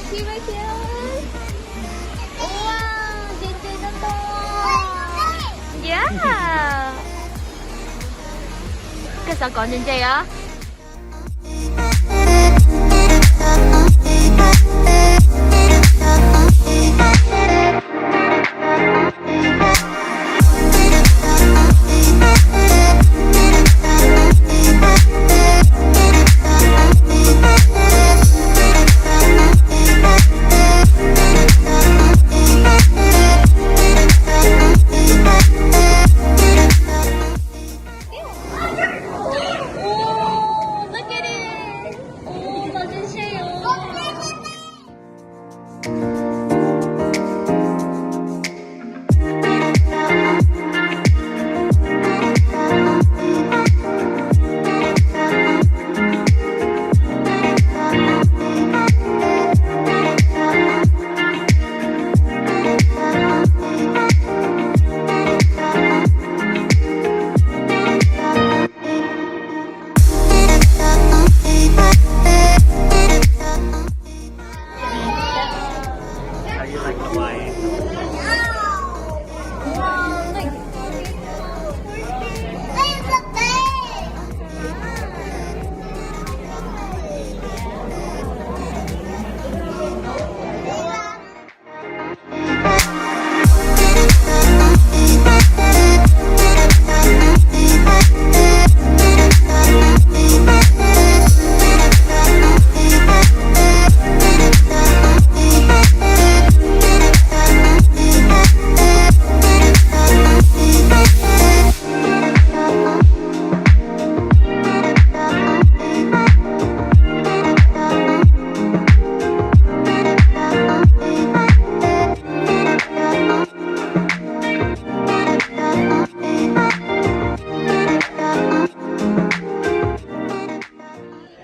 See right here. Wow, ntse ntse tau tau. Yeah. Koj xav kov ntse ntse os.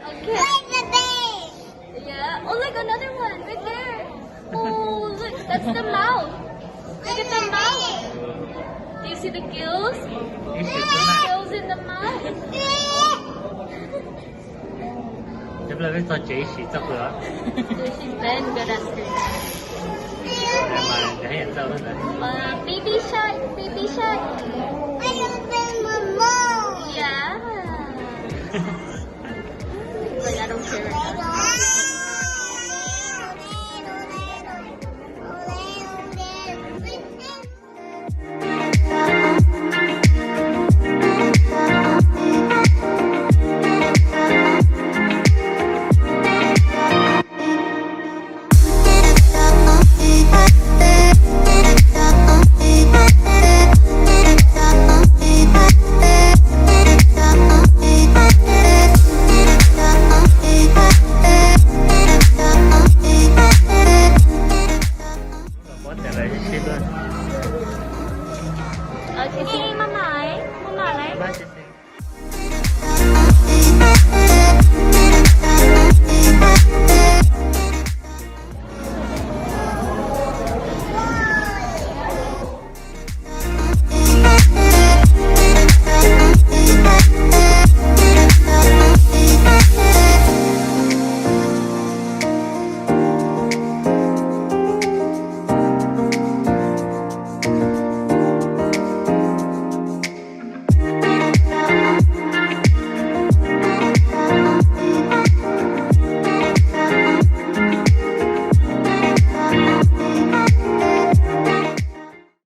Okay. Yeah. Oh, look, another one right there. Oh, look, that's the mouth. Look at the mouth. Do you see the gills? Gills in the mouth. Tus sis Ben good at this. Baby shark, baby shark.